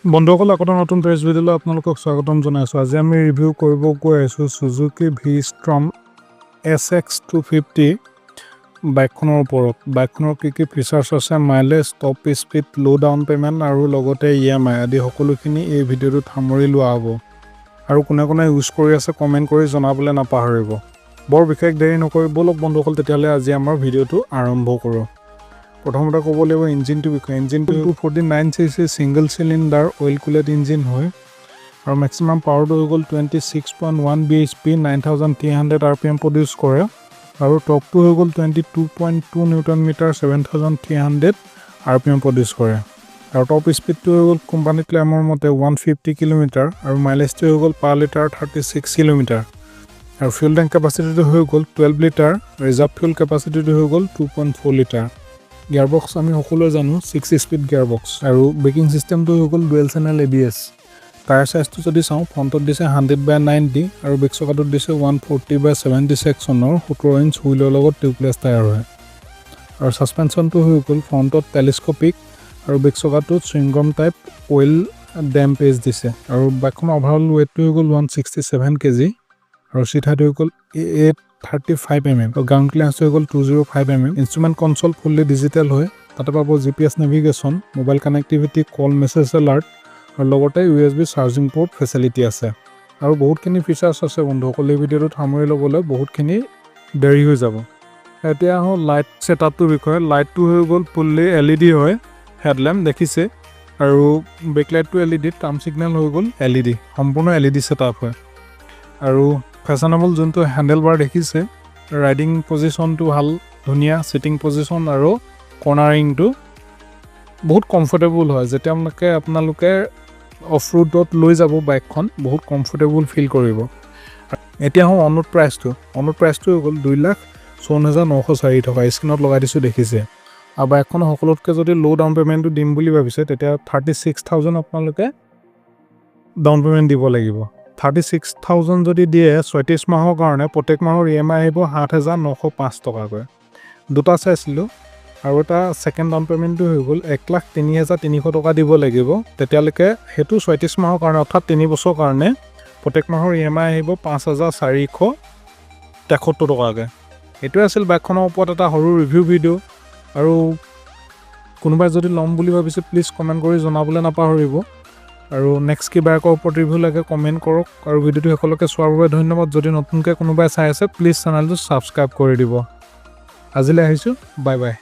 বন্ধুসকল, আকৌ এটা নতুন ফ্ৰেছ ভিডিঅ'লৈ আপোনালোকক স্বাগতম জনাইছোঁ। আজি আমি ৰিভিউ কৰিব গৈ আছোঁ Suzuki V storm S x 250 বাইকখনৰ ওপৰত। বাইকখনৰ কি কি ফিচাৰ্ছ আছে, মাইলেজ, টপ স্পীড, ল' ডাউন পে'মেণ্ট আৰু লগতে ইএমআই আদি সকলোখিনি এই ভিডিঅ'টোত সামৰি লোৱা হ'ব। আৰু কোনে কোনে ইউজ কৰি আছে, কমেণ্ট কৰি জনাবলৈ নাপাহৰিব। বৰ বিশেষ দেৰি নকৰি ব'লক বন্ধুসকল, তেতিয়াহ'লে আজি আমাৰ ভিডিঅ'টো আৰম্ভ কৰোঁ। প্ৰথমতে ক'ব লাগিব ইঞ্জিনটোৰ বিষয়ে। ইঞ্জিনটো 249 cc single cylinder oil cooled engine হয় আৰু মেক্সিমাম পাৱাৰটো হৈ গ'ল 26.1 BHP, 9300 RPM produce কৰে আৰু টৰ্কটো হৈ গ'ল 22.2 newton meter, 7300 RPM produce কৰে। আৰু টপ স্পীডটো হৈ গ'ল কোম্পানী ক্লেমৰ মতে 150 কিলোমিটাৰ আৰু মাইলেজটো হৈ গ'ল পাৰ লিটাৰ 36 কিলোমিটাৰ। আৰু ফিউল টেংক কেপাচিটিটো হৈ গ'ল 12 লিটাৰ, ৰিজাৰ্ভ ফিউল কেপাচিটিটো হৈ গ'ল 2.4 লিটাৰ। গিয়াৰ বক্স আমি সকলোৱে জানো, 6 স্পীড গিয়াৰ বক্স আৰু ব্ৰেকিং চিষ্টেমটো হৈ গ'ল ডুৱেল চেনেল এবিএছ। টায়াৰ চাইজটো যদি চাওঁ, ফ্ৰণ্টত দিছে 100/90 আৰু বেক চকাটোত দিছে 140/70 ছেকশ্যনৰ 17 ইঞ্চ হুইলৰ লগত টিউবলেছ টায়াৰ হয়। আৰু ছাছপেনশ্যনটো হৈ গ'ল ফ্ৰণ্টত টেলিস্কপিক আৰু বেক চকাটোত চুইংগম টাইপ অইল ডেম্পেজ দিছে। আৰু বাইকখনৰ অভাৰঅল ৱেইটটো হৈ গ'ল 167 কেজি আৰু চিট হাইট হৈ গ'ল 835 mm আৰু গ্ৰাউণ্ড ক্লিয়াৰেঞ্চটো হৈ গ'ল 205 mm। Instrument console fully digital হয়। তাতে পাব GPS navigation, mobile connectivity, call message alert আৰু লগতে USB charging port facility আছে। আৰু বহুতখিনি ফিচাৰ্ছ আছে বন্ধুসকল, এই ভিডিঅ'টোত সামৰি ল'বলৈ বহুতখিনি দেৰি হৈ যাব। এতিয়া আহোঁ লাইট ছেটআপটোৰ বিষয়ে। লাইটটো হৈ গ'ল ফুল্লি এলইডি হয়, হেডলেম্প দেখিছে আৰু বেকলাইটটো এলইডি, টাৰ্ণ ছিগনেল হৈ গ'ল এলইডি, সম্পূৰ্ণ এলইডি ছেটআপ হয়। আৰু ফেশ্বনেবল যোনটো হেণ্ডেল বাৰ দেখিছে, ৰাইডিং পজিশ্যনটো ভাল, ধুনীয়া ছিটিং পজিশ্যন আৰু কৰ্ণাৰিংটো বহুত কমফৰ্টেবল হয়। যেতিয়া আপোনালোকে অফ ৰোডত লৈ যাব বাইকখন, বহুত কমফৰ্টেবল ফিল কৰিব। এতিয়া আহোঁ অন ৰোড প্ৰাইচটো। অন ৰোড প্ৰাইচটো হৈ গ'ল 2,54,904 টকা, স্ক্ৰীণত লগাই দিছোঁ দেখিছে। আৰু বাইকখনৰ সকলোতকৈ যদি ল' ডাউন পে'মেণ্টটো দিম বুলি ভাবিছে, তেতিয়া 36,000 আপোনালোকে ডাউন পে'মেণ্ট দিব লাগিব। 36,000 যদি দিয়ে 36 মাহৰ কাৰণে, প্ৰত্যেক মাহৰ ইএমআই আহিব 7905 টকাকৈ। দুটা চাইছিলোঁ আৰু এটা ছেকেণ্ড ডাউন পে'মেণ্টটো হৈ গ'ল 1,03,300 টকা দিব লাগিব। তেতিয়ালৈকে সেইটো 36 মাহৰ কাৰণে, অৰ্থাৎ 3 বছৰৰ কাৰণে প্ৰত্যেক মাহৰ ইএমআই আহিব 5473 টকাকৈ। এইটোৱে আছিল বাইকখনৰ ওপৰত এটা সৰু ৰিভিউ ভিডিঅ'। আৰু কোনোবাই যদি ল'ম বুলি ভাবিছে, প্লিজ কমেণ্ট কৰি জনাবলৈ নাপাহৰিব। আৰু নেক্সট কি বাইকৰ ওপৰত ৰিভিউ লাগে, কমেণ্ট কৰক। আৰু ভিডিঅ'টো শেষলৈকে চোৱাৰ বাবে ধন্যবাদ। যদি নতুনকৈ কোনোবাই চাই আছে, প্লিজ চেনেলটো ছাবস্ক্ৰাইব কৰি দিব। আজিলৈ আহিছোঁ, বাই বাই।